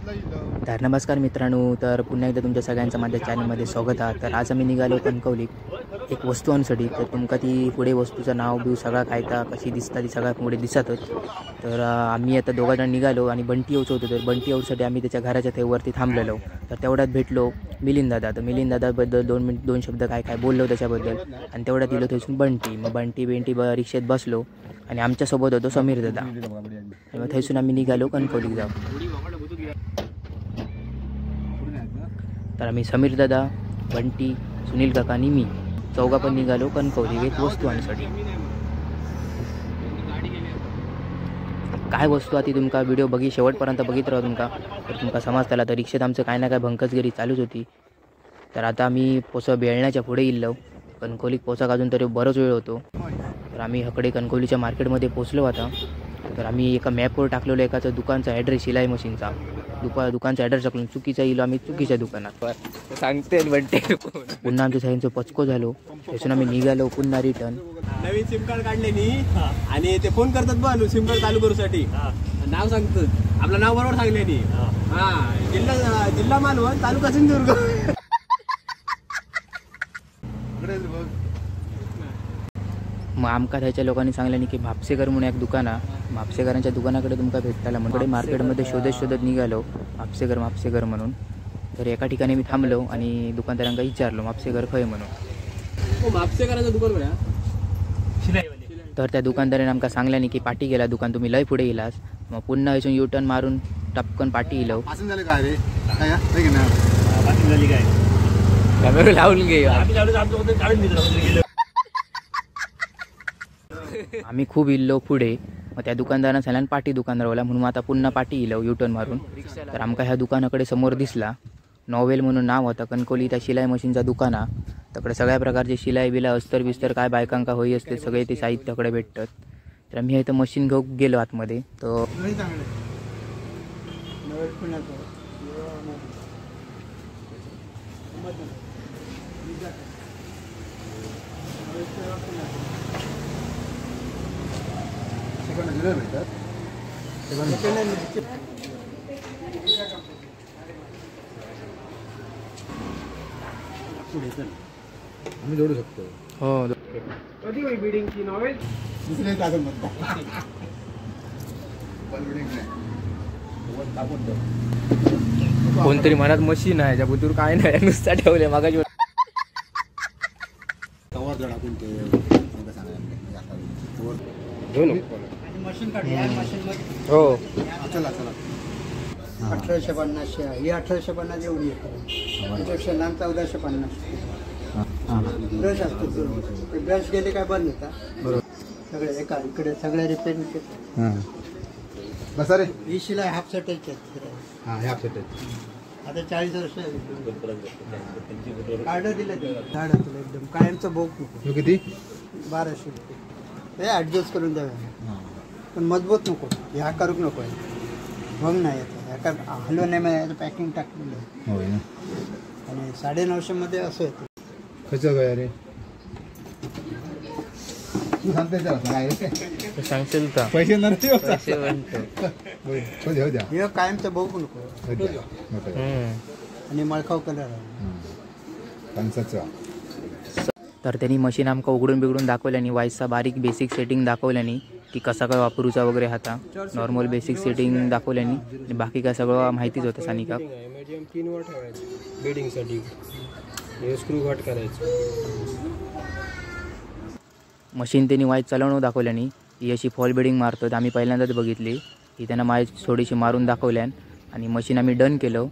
तर नमस्कार मित्रांनो, तर पुन्हा एकदा तुमच्या सगळ्यांचं माझ्या चॅनलमध्ये स्वागत आहे। तर आज आम्ही निघालो कणकवलीत एक वस्तू आणसाठी। तर तुमका ती पुढे वस्तूचं नाव बिव सगळं काय ता कशी दिसता ती सगळं पुढे दिसतच। तर आम्ही आता दोघांना निघालो आणि बंटी येऊच होतो। तर बंटी येऊसाठी आम्ही त्याच्या घराच्या थेवरती थांबलेलो। तर तेवढ्यात भेटलो मिलिंद दादा। तर मिलिंद दादाबद्दल दोन शब्द काय काय बोललो त्याच्याबद्दल आणि तेवढ्यात दिलो थंयसून बंटी। मग बंटी बेंटी रिक्षेत बसलो आणि आमच्यासोबत होतो समीर दादा। मग थंयसून आम्ही निघालो कणकवलीत जाऊ। तर आम्ही समीर दादा, बंटी, सुनील काका आणि मी चौघा पण निघालो कणकवली एक वस्तू आणण्यासाठी। काय वस्तू आहे ती तुमका व्हिडिओ बघी शेवटपर्यंत बघित राहा तुमका, तर तुमका समजताला। तर रिक्षेत आमचं काय ना काय भंकसगिरी चालूच होती। तर आता आम्ही पोचा बेळण्याच्या पुढे इल्लो, कणकवलीत पोचाक अजून तरी बरोच वेळ होतो। तर आम्ही हकडे कणकवलीच्या मार्केटमध्ये पोचलो आता। तर आम्ही एका मॅपवर टाकलेलो एकाचं दुकानचा ॲड्रेस, शिलाई मशीनचा दुकानचा ॲड्रेस टाकलो, चुकीचा इलो आम्ही चुकीच्या दुकानात सांगते म्हणते। पुन्हा आमच्या सगळ्यांचं पचको झालो, त्यातून आम्ही निघालो पुन्हा रिटर्न। नवीन सिम कार्ड काढले नी आणि ते फोन करतात बघ सिम कार्ड चालू करूसाठी, नाव सांगतात, आपलं नाव बरोबर सांगले नी, हा जिल्हा जिल्हा मालवण, तालुका सिंधुदुर्ग। मग आमका थंयच्या लोकांनी सांगल्यानी की म्हापसेकर म्हणून एक दुकान आहे, म्हापसेकरांच्या दुकानाकडे तुमका भेटताला म्हणून मार्केटमध्ये शोधत शोधत निघालो म्हापसेकर म्हापसेकर म्हणून। तर एका ठिकाणी मी थांबलो आणि दुकानदारांका विचारलो म्हापसेकर खय म्हणून। म्हापसेकरांचं दुकान बघा। तर त्या दुकानदाराने आमका सांगल्यानी की पाटी गेला दुकान, तुम्ही लय पुढे गेलास। मग पुन्हा इथून यू टर्न मारून टपकन पाटी इलो। कॅमेरा लावून घे। आम्ही खूप इल्लो पुढे, मग त्या दुकानदारानं सांगल्यान पाटी दुकान रावला म्हणून आता पुन्हा पाटी इलो यू टर्न मारून। तर आमका ह्या दुकानाकडे समोर दिसला नॉवेल म्हणून नाव होता, कणकवली त्या शिलाई मशीनचा दुकान हा। तकडे सगळ्या प्रकारचे शिलाई बिला अस्तर बिस्तर काय बायकांका होई असते सगळे ते साहित्याकडे भेटतात। तर आम्ही इथं मशीन घेऊन गेलो आतमध्ये। तर आम्ही जोडू शकतो हो। कधी होईल बिडिंगची नॉवेल दुसरे टाकून कोणतरी मनात मशीन आहे ज्या काय नाही नुसता ठेवले मागाशी हो। चला चला 1850 ही 1850 एवढी येते, त्यापेक्षा लांब 1450 ब्रश असतो, ते ब्रश गेले काय बंद होता बरोबर सगळे एका इकडे सगळे रिपेअरिंग बसा रे। ही शिलाई हाफ सेटची हां, हाफ सेट आता 40 वर्ष कार्ड दिलं ते झाड तुला एकदम कायमचं भोग नको। किती 1200 रुपये हे ॲडजस्ट करून द्यावे, पण मजबूत नको, ह्या करूक नको, भंग नाही येतं, ह्या का हलवं नाही, याचं पॅकिंग टाकलेलं आहे। आणि 950 मध्ये असं येतं। खर्च काय रे तू सांगते काय सांगशील का पैसे नसते पैसे म्हणतो हो द्या हे कायमचं बघू नको। आणि मळखाव कलर आहे पंचाचा। तर त्यांनी मशीन आमका उघडून बिघडून दाखवल्यानी, वाईसचा बारीक बेसिक सेटिंग दाखवल्यानी की कसा काय वापरूचा वगैरे हाता, नॉर्मल बेसिक सेटिंग दाखवल्यानी आणि बाकी काय सगळं माहितीच होतं सानिका। मीडियम 3 वर ठेवायचं बेडिंगसाठी, हे स्क्रू घट करायचं। मशीन त्यांनी वाईस चालवून दाखवल्यानी, ही अशी फॉल बेडिंग मारतो आम्ही पहिल्यांदाच बघितली, ही त्यांना माय थोडीशी मारून दाखवल्यान आणि मशीन आम्ही डन केलं।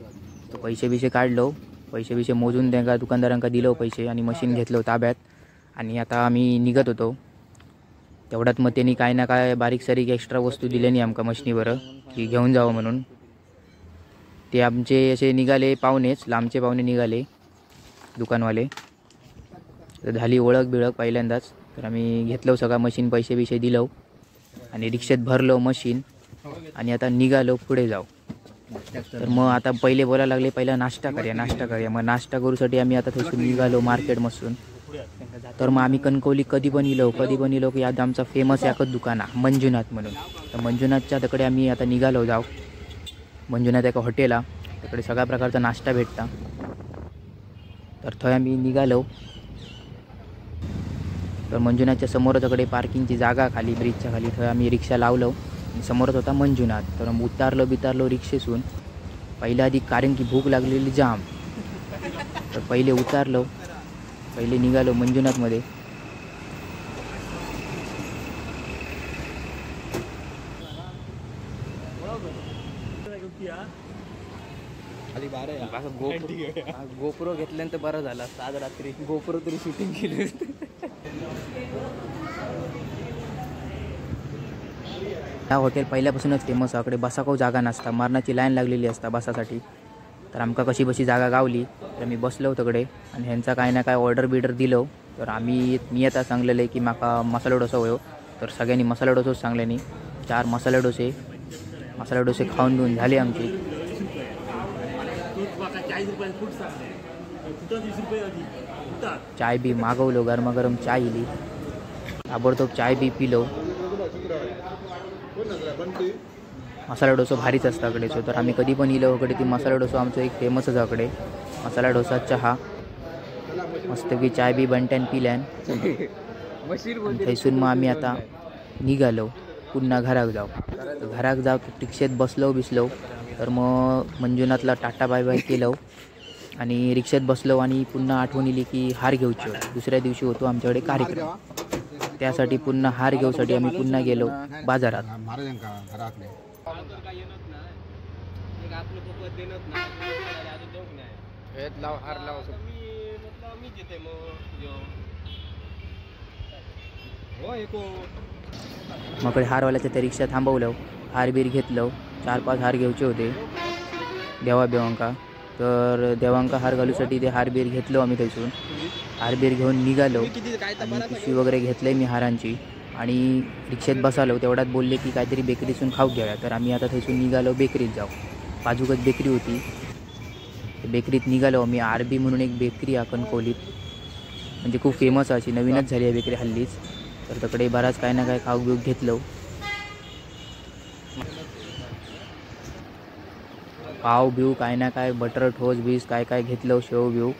तो पैसे बिशे काढलो, पैसे बिशे मोजून त्यांना दुकानदारांका दिलो पैसे आणि मशीन घेतलो ताब्यात आणि आता आम्ही निघत होतो। तेवढ्यात मग त्यांनी काय ना काय बारीक सारीक एक्स्ट्रा वस्तू दिल्या नाही आमका मशीनीवर की घेऊन जावं म्हणून। ते आमचे असे निघाले पाहुणेच, लांबचे पाहुणे निघाले दुकानवाले। तर झाली ओळख बिळख पहिल्यांदाच। तर आम्ही घेतलो सगळं मशीन, पैसे बिशे दिलो आणि रिक्षेत भरलो मशीन आणि आता निघालो पुढे जाऊ। तर मग आता पहिले बोलायला लागले पहिला नाश्ता करूया नाश्ता करूया। मग नाश्ता करूसाठी आम्ही आता थोडंसं निघालो मार्केटमधून। तर मग आम्ही कणकवली कधी पण इलो कधी पण इलो की आज आमचा फेमस एकच दुकान आहे मंजुनाथ म्हणून। तर मंजुनाथच्या तिकडे आम्ही आता निघालो जाऊ। मंजुनाथ एका हॉटेला, तिकडे सगळ्या प्रकारचा नाश्ता भेटता। तर थंय आमी निघालो। तर मंजुनाथच्या समोरच पार्किंगची जागा खाली ब्रिजच्या खाली, थंय आमी रिक्षा लावलो आणि समोरच होता मंजुनाथ। तर उतारलो बितारलो रिक्षेसून पहिले आधी, कारण की भूक लागलेली जाम, तर पहिले उतारलो, पहिले निघालो मंजुनाथमध्ये। गोप्रो घेतल्यानंतर बरं झालं, आज रात्री गोप्रो तरी शूटिंग केली। ह्या हॉटेल पहिल्यापासूनच फेमस आहे, कडे बसाको जागा नसता, मरणाची लाईन लागलेली असता बसासाठी। तर आमका कशी बशी जागा गावली, तर मी बसलो तकडे आणि ह्यांचा काय ना काय ऑर्डर बिर्डर दिलो। तर आम्ही मी आता सांगलेलं की माका मसाला डोसा होयो, तर सगळ्यांनी मसाला डोसाच सांगल्यानी। 4 मसाला डोसे, मसाला डोसे खाऊन घेऊन झाले आमचे। चाय बी मागवलो, गरमागरम चाय इली, ताबडतोब चाय बी पिलो। मसाला डोसा भारीच असता कडेचो, तर आम्ही कधी पण इलो कडे ती मसाला डोसा आमचो एक फेमसच कडे। मसाला डोसा चहा मस्तपैकी चाय बी बनट्यान पिल्यान। थंयसून मग आम्ही आता निघालो पुन्हा घराक जाऊ। तर घराक जाऊ रिक्षेत बसलो बिसलो, तर मग मंजुनाथला टाटा बाय बाय केलं आणि रिक्षेत बसलो आणि पुन्हा आठवण इली की हार घेऊचो। दुसऱ्या दिवशी होतो आमच्याकडे कार्यक्रम, त्यासाठी पुन्हा हार घेऊसाठी आम्ही पुन्हा गेलो बाजारात। मग हारवाल्याच्या त्या रिक्षा थांबवलं, हार बीर घेतलं, 4-5 हार घेऊचे होते देवा बेवांका। तर देवांका हार घालूसाठी ते हार बीर घेतलो आम्ही थंयसून। हार बीर घेऊन निघालो आणि पिशवी वगैरे घेतले मी हारांची आणि रिक्षेत बसालो। तेवढ्यात बोलले की काहीतरी बेकरीतून खाऊ घेऊया, तर आम्ही आता थंयसून निघालो बेकरीत जाऊ। बाजूकच बेकरी होती, बेकरीत निघालो आम्ही। आरबी म्हणून एक बेकरी आहे कणकवलीत, म्हणजे खूप फेमस अशी नवीनच झाली आहे बेकरी हल्लीच। तर तिकडे बराच काय ना काय खाऊ बिऊ घेतलं, पाव बिव काय ना काय बटर ठोस बीस काय काय घेतलं, शेव बिव।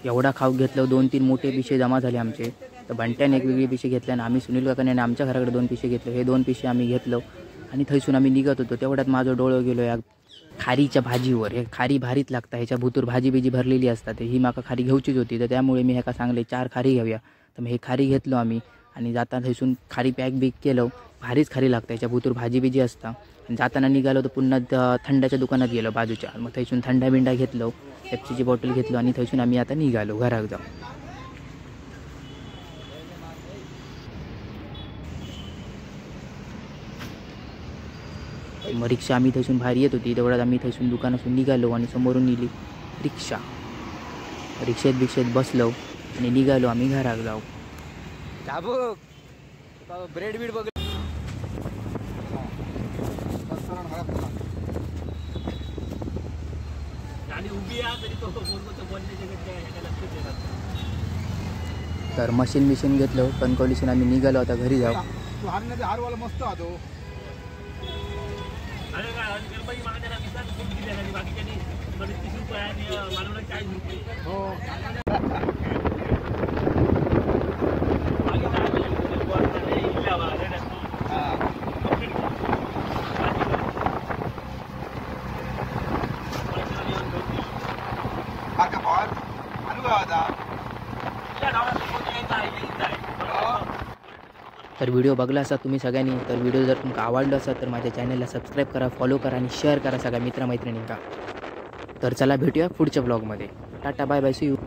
एवढा खाऊ घेतलं, 2-3 मोठे पिशे जमा झाले आमचे। तर बंट्याने एक वेगळी पिशे घेतल्या आणि आम्ही सुनील काकाने आणि आमच्या घराकडे 2 पिशे घेतले। हे 2 पिशे आम्ही घेतलो आणि थंयसून आम्ही निघत होतो। तेवढ्यात माझं डोळं गेलो या खारीच्या भाजीवर। हे खारी भारीत लागतं, ह्याच्या भुतूर भाजी बिजी भरलेली असतात, ही माका खारी घेऊचीच होती। तर त्यामुळे मी ह्याका सांगले 4 खारी घेऊया, तर मग हे खारी घेतलो आम्ही आणि जाताना थंयसून खारी पॅक बिक केलं। भारीच खारी लागतं, ह्याच्या भुतूर भाजी बिजी असता। आणि जाताना निघालो तर पुन्हा थंडाच्या दुकानात गेलो बाजूच्या, मग थंयसून थंडा बिंडा घेतलो, पेप्सीची बॉटल घेतलो आणि थंयसून आम्ही आता निघालो घराक जाऊ। मग रिक्षा आम्ही थंयसून बाहेर येत होती, तेवढ्यात आम्ही थंयसून दुकानातून निघालो आणि समोरून नेली रिक्षा। रिक्षेत बिक्षेत बसलो आणि निघालो आम्ही घराक जाऊ। ब्रेड बीड बघ तर मशीन बिशीन घेतलं, कणकवलीसून आम्ही निघालो आता घरी जाऊ। मस्त तर व्हिडिओ बघला असा तुम्ही सगळ्यांनी, तर व्हिडिओ जर तुमका आवडला असा तर माझ्या चॅनलला सबस्क्राईब करा, फॉलो करा आणि शेअर करा सगळ्या मित्रमैत्रिणींका। तर चला भेटूया पुढच्या ब्लॉगमध्ये। Tata bye bye, see you.